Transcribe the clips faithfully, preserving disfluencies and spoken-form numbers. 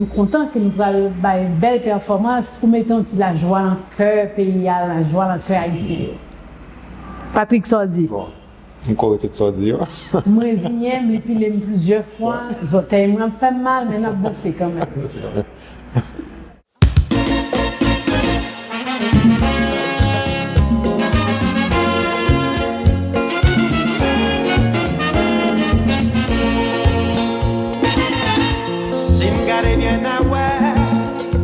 Nou kontan ke nou pral bay bèl pèfòmans pou mete yon ti lajwa nan kè peyi a, lajwa nan kè ayisyen yo. Patrick, sa w di? Bon, m kore tout sa w di yo. M reziyen m, li pile m plizyè fwa, zòtèy mwen ap fè m mal, men n ap vanse kanmenm. Si m gade byen, n a wè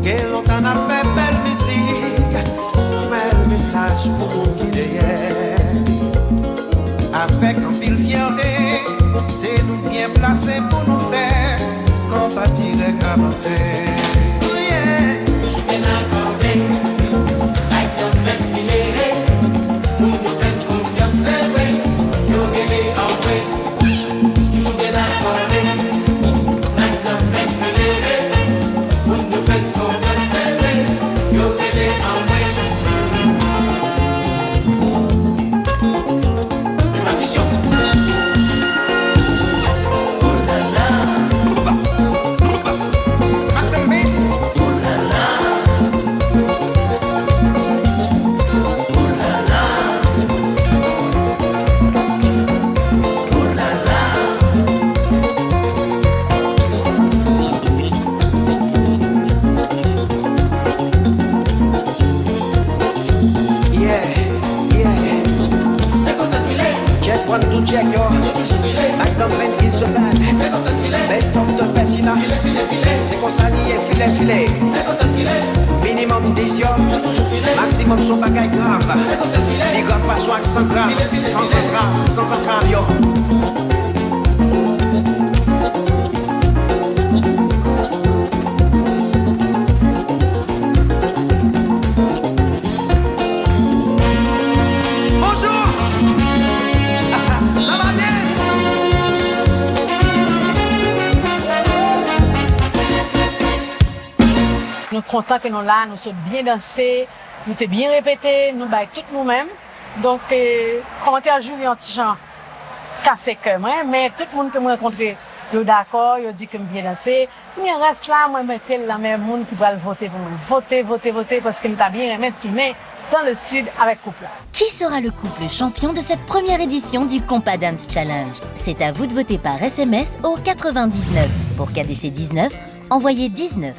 gen lontan n ap fè bèl mizik, bèl mesaj pou moun ki dèyè. Avèk anpil fyète, se nou k byen plase pou nou fè konpa dirèk avanse. Toujou byen akòde, bay tanpèt ki lere, moun yo fè n konfyans, se vre, yo rele anmwe. Toujou byen akòde, bay tanpèt ki lere, moun yo fè n konfyans, se vre, yo rele anmwe. Repetisyon. Yeah, yeah. Se konsa n file. Check one, two, check, yo. Nou toujou file. Magnum Band is the band. Se konsa n file. Best of the best, you know. File, file, file. Se konsa li ye, file, file. Se konsa n file. Minimum dis, yo. Nou toujou file. Maximum son bagay grav. Se konsa n file. Li grav pa sou ak san grav. File, file, file. San antrav, san antrav, yo. Bonjou! Sa va byen? Nou kontan ke nou la, nou sot byen danse, nou te byen repete, nou bay tout nou menm. Donk, eh, kòmantè jiri an ti jan kase kè mwen, men tout moun ke m rankontre, yo dakò, yo di ke m byen danse. Kounye a, rès la, mwen mete l nan men moun ki pral vote pou mwen. Vote, vote, vote, paske m ta byen renmen tounen dans le sud avèk koup la. Qui sera le couple champion de cette première édition du Compa Dance Challenge? C'est à vous de voter par S M S au quatre-vingt-dix-neuf. Pour K D C dix-neuf, envoyez dix-neuf.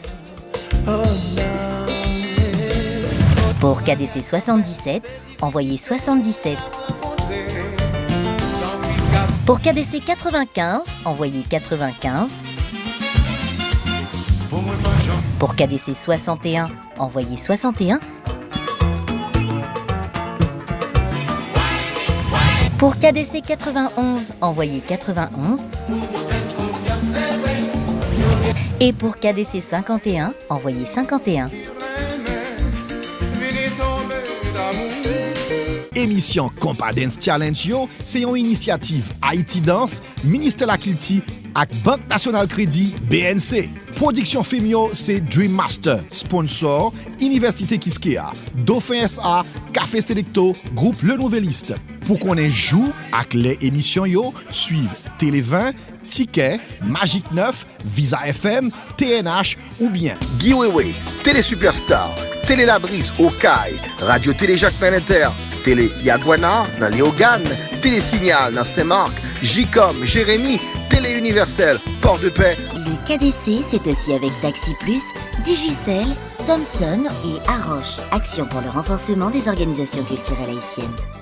Pour K D C soixante-dix-sept, envoyez soixante-dix-sept. Pour K D C quatre-vingt-quinze, envoyez quatre-vingt-quinze. Pour K D C soixante et un, envoyez soixante et un. Pour K D C quatre-vingt-onze, envoyez quatre-vingt-onze. Et pour K D C cinquante et un, envoyez cinquante et un. Emisyon Compa Dance Challenge yo se yon inisyativ Haïti Dance, Ministè Lakilti ak Bank Nasyonal Kredi, B N C. Pwodiksyon fim yo se Dream Master, sponsor, Inivèsite Kiskeya, Dauphin S A, Café Selecto, gwoup Le Nouvelliste. Pou konnen jou ak lè emisyon yo, swiv Tele ven, Tikè, Magic nèf, Visa F M, T N H oubyen Guy Wewe, Tele Superstar, Tele Labris Okay, Radyo Tele Jakmèl Entè, Tele Yaguana nan Leyogàn, Tele Signal nan Sen Mak, Jikòm, Jeremi, Tele Inivèsèl, Pòdepè. Le K D C, c'est aussi avec Taxi Plus, Digicel, Thomson et Aroche, Action pour le renforcement des organisations culturelles haïtiennes.